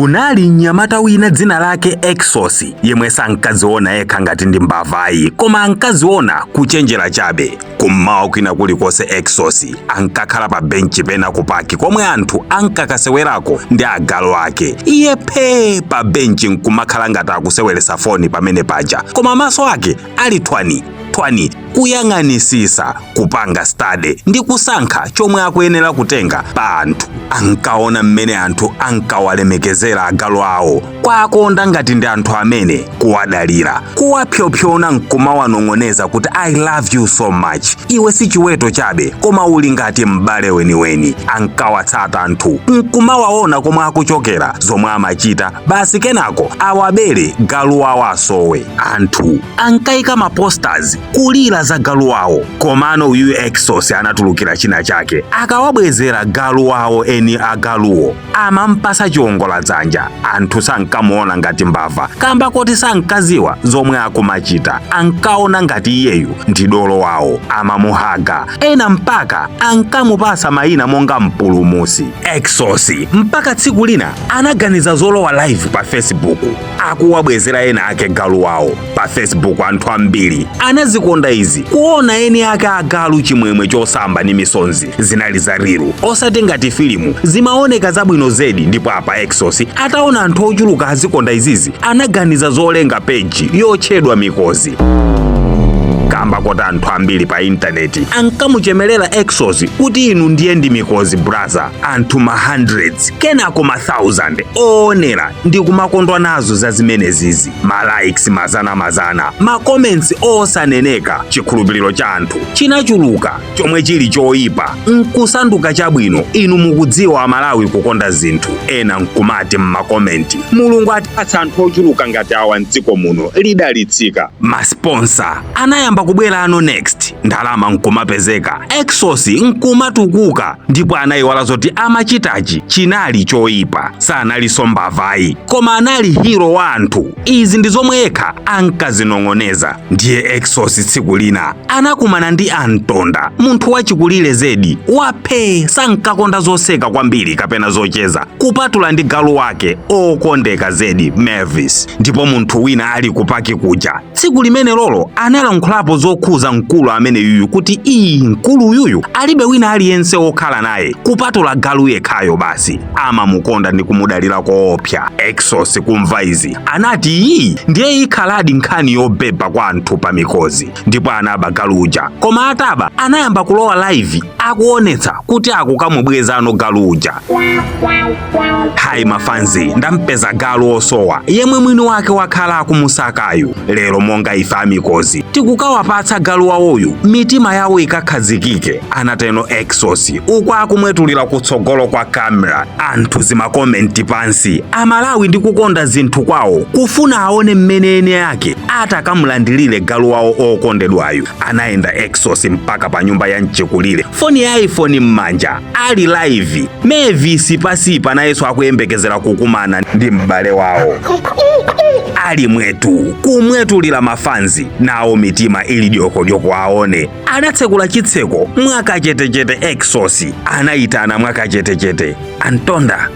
Kunali mnyamata wina dzina lake Exos, yemwe sankaziona yekha ngati ndi mbavayi, koma ankaziona kuchenjera chabe. Kummawa kwina kulikonse Exos ankakhala pa benchi pena ku park komwe anthu ankakasewerako ndi agalu ake. Iye phee pa benchi nkumakhala ngati akuseweresa foni pamene paja, koma maso ake ali thwani thwani kuyang'anisisa, kupanga study ndi kusankha chomwe akuyenera kutenga pa anthu. Ankaona mmene anthu ankawalemekezera agalu awo, kwakonda ngati ndi anthu amene, kuwadalira, kuwapyopyona nkumawanong'oneza kuti "I love you so much, iwe si chiweto chabe koma uli ngati m'bale weniweni." Ankawatsata anthu nkumawaona komwe akuchokera, zomwe amachita, basi kenako awabere galu wawo asowe. Anthu ankayika ma posters kulira za galu wawo, komano uyu Exos anatulukira china chake. Akawabwezera galu wawo, eni agaluwo amampasa chiwongoladzanja. Anthu sankamuona ngati mbava kamba koti sankaziwa zomwe akumachita. Ankaona ngati iyeyu ndi dolo wawo, amamuhaga, ena mpaka ankamupasa mayina monga mpulumusi. Exos mpaka tsiku lina anaganiza zolowa live pa Facebook akuwabwezera ena ake galu wawo. Pa Facebook anthu ambiri anazikonda izi, kuona eni ake agalu chimwemwe chosamba ndi misonzi. Zinali za real, osati ngati filimu, zimaoneka zabwino zedi. Ndipo apa Exos ataona anthu ochuluka azikonda izizi, anaganiza zolenga peji yotchedwa Mikozi, kamba koti anthu ambiri pa intaneti ankamuchemelera Exos kuti inu ndiye ndi Mikozi brother. Anthu ma hundreds kenako ma thousand oonera ndi kumakondwa nazo za zimenezizi, ma likes mazana mazana, ma comments osaneneka. Chikhulupiriro cha anthu chinachuluka, chomwe chili choyipa nkusanduka chabwino. Inu mukudziwa Amalawi kukonda zinthu. Ena nkumati m'ma comment, "Mulungu atipatsa anthu ochuluka ngati awa mdziko muno lidalitsika." Ma sponsor anayamba kubwera ano next, ndalama nkumapezeka, Exos nkumatukuka, ndipo anayiwala zoti amachitachi chinali choyipa. Sanalinso mbavayi koma anali hero wa anthu. Izi ndi zomwe yekha ankazinong'oneza. Ndiye Exos tsiku lina anakumana ndi Antonda, munthu wachikulire zedi, waphe, sankakonda zoseka kwambiri kapena zocheza, kupatula ndi galu wake okondeka zedi, Mavis. Ndipo munthu wina ali ku park kuja tsiku limene lolo analankhulapo zokhuza mkulu amene yuyu, kuti iyi mkulu uyuyu alibe wina aliyense wokhala naye kupatula galu yekhayo basi, amamukonda ndi kumudalira koopsa. Exos kumva izi anati iyi ndiye ikhaladi nkhani yobeba kwa anthu pa Mikozi, ndipo anaba galu uja. Koma ataba anayamba kulowa live akuonetsa kuti akukamubwezano galu uja. "Hi ma fans, ndampeza galu osowa yemwe mwini wake wakhala akumusakayu. Lero monga ife amikozi tikukawapatsa galu wawoyu, mitima yawo ikakhazikike," anateno Exos uku akumwetulira kutsogolo kwa kamera. Anthu zima comment pansi, Amalawi ndi kukonda zinthu kwawo, kufuna aone mmene ene ake atakamulandilire galu wawo okondedwayu. Anayenda Exos mpaka pa nyumba ya mchikulire, foni ya iPhone m'manja, ali live. Mavis pasipa nayenso akuyembekezera kukumana ndi m'bale wawo. Ali mwetu kumwetulira, ma fans nawo mitima ili dyokodyoko aone. Anatsekula chitseko mwakachetechete. Exos anayitana mwakachetechete, "Antonda,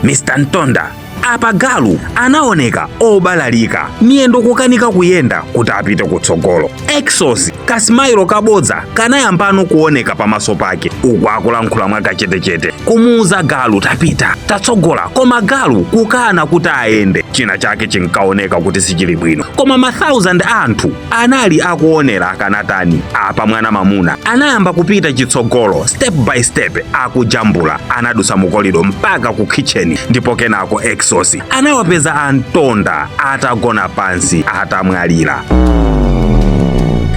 Mr Ntonda." Apa galu anaoneka obalalika, miyendo kukanika kuyenda kuti apite kutsogolo. Exos ka smile kabodza kanayambano kuoneka pamaso pake, uku akulankhula mwakachetechete kumuuza galu, "Tapita, tatsogola." Koma galu kukana kuti ayende. China chake chinkaoneka kuti sichili bwino, koma ma thousand anthu anali akuonera, akanatani? Apa mwana mamuna anayamba kupita chitsogolo step by step akujambula. Anadusa mu corridor mpaka ku kitchen, ndipo kenako Exos anawapeza Antonda atagona pansi atamwalira.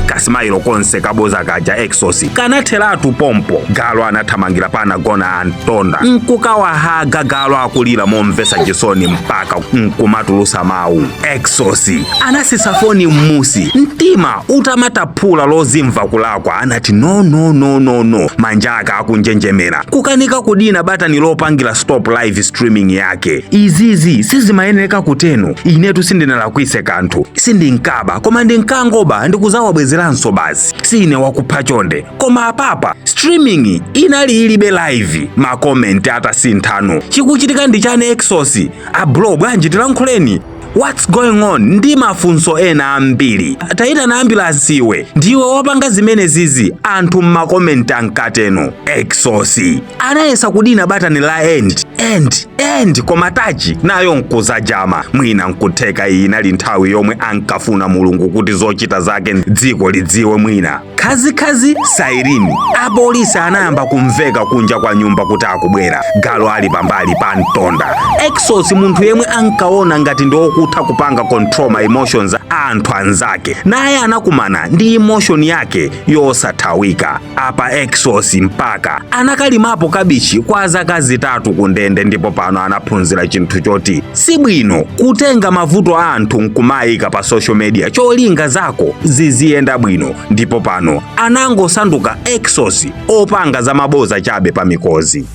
Ka smile konse kaboza kaja Exos kanatheratu pompo. Galo anathamangira panagona Antonda nkukawahaga. Galo akulira momvesa chisoni mpaka nkumatulusa mawu. Exos anasisa foni m'musi, mtima utamataphula lozimva kulakwa. Anati, "No, no, no, no, no." Manja ake akunjenjemera, kukanika kudina batani lopangira stop live streaming yake. "Izizi sizimayenera kuteno. Inetu sindinalakwise kanthu, sindinkaba, koma ndinkangoba ndikuzawabwezeranso." Sindipanganso basi, sine wakupha chonde. Koma apapa streaming inali ilibe live, ma comment atasinthano. Chikuchitika ndi chani Exos? Abro, bwanji tilankhuleni? What's going on? Ndi mafunso ena ambiri. Tayitana ambulance iwe, ndiwe wapanga zimene zizi? Anthu mma comment ankateno. Exos anayesa kudina batani la end, end, end, koma touch nayo nkuzajama. Mwina nkutheka iyi inali nthawi yomwe ankafuna Mulungu kuti zochita zake dziko lidziwe. Mwina khazikhazi siren, apolisi anayamba kumveka kunja kwa nyumba kuti akubwera. Galo ali pambali pa mtonda. Exos, munthu yemwe ankaona ngati ndi okutha kupanga control ma emotions a anthu anzake, naye anakumana ndi emotion yake yosathawika. Apa Exos mpaka anakalimapo kabichi kwa zaka 3 kundende, ndipo pano anaphunzira chinthu choti sibwino kutenga mavuto a anthu nkumayika pa social media cholinga zako ziziyenda bwino. Ndipo pano anangosanduka Exos opanga zamaboza chabe pa mikozi.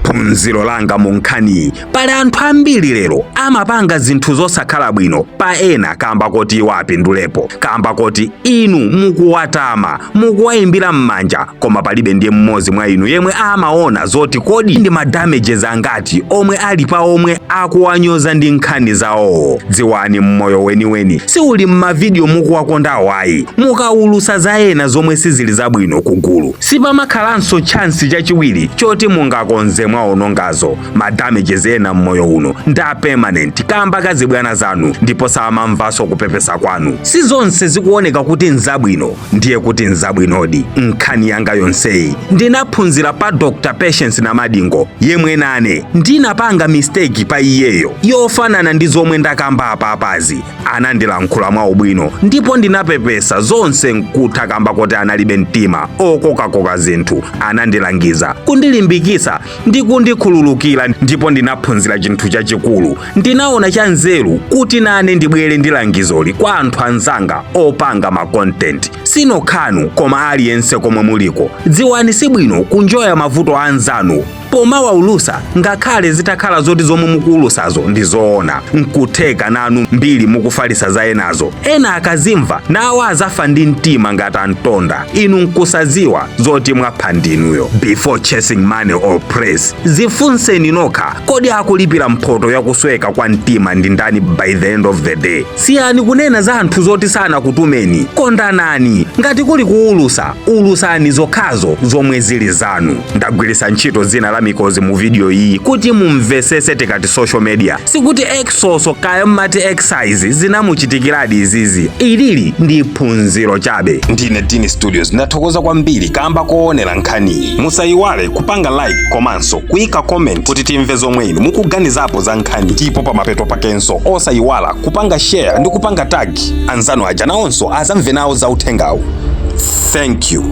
Phunziro langa mu nkhaniyi: pali anthu ambiri lero amapanga zinthu zosakhala bwino pa ena kamba koti iwo apindulepo, kamba koti inu mukuwatama, mukuwayimbira m'manja, koma palibe ndiye mmodzi mwa inu yemwe amaona zoti kodi ndi ma damages angati omwe ali pa omwe akuwanyoza ndi nkhani zawowo. Dziwani, mmoyo weniweni siuli mmavidiyo mukuwakondawo ayi. Mukaulusa za ena zomwe sizili zabwino kugulu, sipamakhalanso chance chachiwiri choti mungakonze mwaonongazo. Ma damages ena mmoyo uno ndi a permanent kamba kazibwana zanu, ndipo samamvanso kupepesa kwanu. Si zonse zikuoneka kuti nzabwino ndiye kuti nzabwinodi. Nkhani yanga yonseyi ndinaphunzira pa Dr Patience Namadingo, yemwe nane ndinapanga mistake pa iyeyo yofanana ndi zomwe ndakamba apapazi. Anandilankhula mwa ubwino ndipo ndinapepesa, zonse nkutha, kamba kuti analibe mtima okokakoka zinthu. Anandilangiza, kundilimbikitsa ndi kundikhululukira, ndipo ndinaphunzira chinthu chachikulu. Ndinaona cha nzeru kuti nane ndibwere ndi langizoli kwa anthu anzanga opanga ma content. Sinokhanu, koma aliyense komwe muliko, dziwani sibwino kunjoya mavuto a anzanu pomawaulusa, ngakhale zitakhala zoti zomwe mukuulusazo ndi zoona. Nkutheka nanu mbiri mukufalisa za enazo, ena akazimva nawo azafa ndi mtima ngati amtonda, inu nkusaziwa zoti mwapha ndinuyo. Before chasing money or praise, zifunseni nokha: kodi akulipira mphoto yakusweka kwa mtima ndi ndani by the end of the day? Siyani kunena za anthu zoti sanakutumeni. Kondanani. Ngati kuli kuulusa, ulusani zokhazo zomwe zili zanu. Ndagwiritsa ntchito dzina la Mikozi mu video iyi kuti mumvesese tikati social media. Sikuti Exoso kaya mmati excise zinamuchitikiradi izizi, ilili ndi phunziro chabe. Ndine Dini Studios, ndathokoza kwambiri kamba koonera nkhaniyi. Musayiwale kupanga like komanso kuyika comment kuti timve zomwe inu mukuganizapo za nkhani, ndipo pamapeto pakenso osayiwala kupanga share ndi kupanga tag anzanu aja, nawonso azamve nawo za uthengawu. Thank you.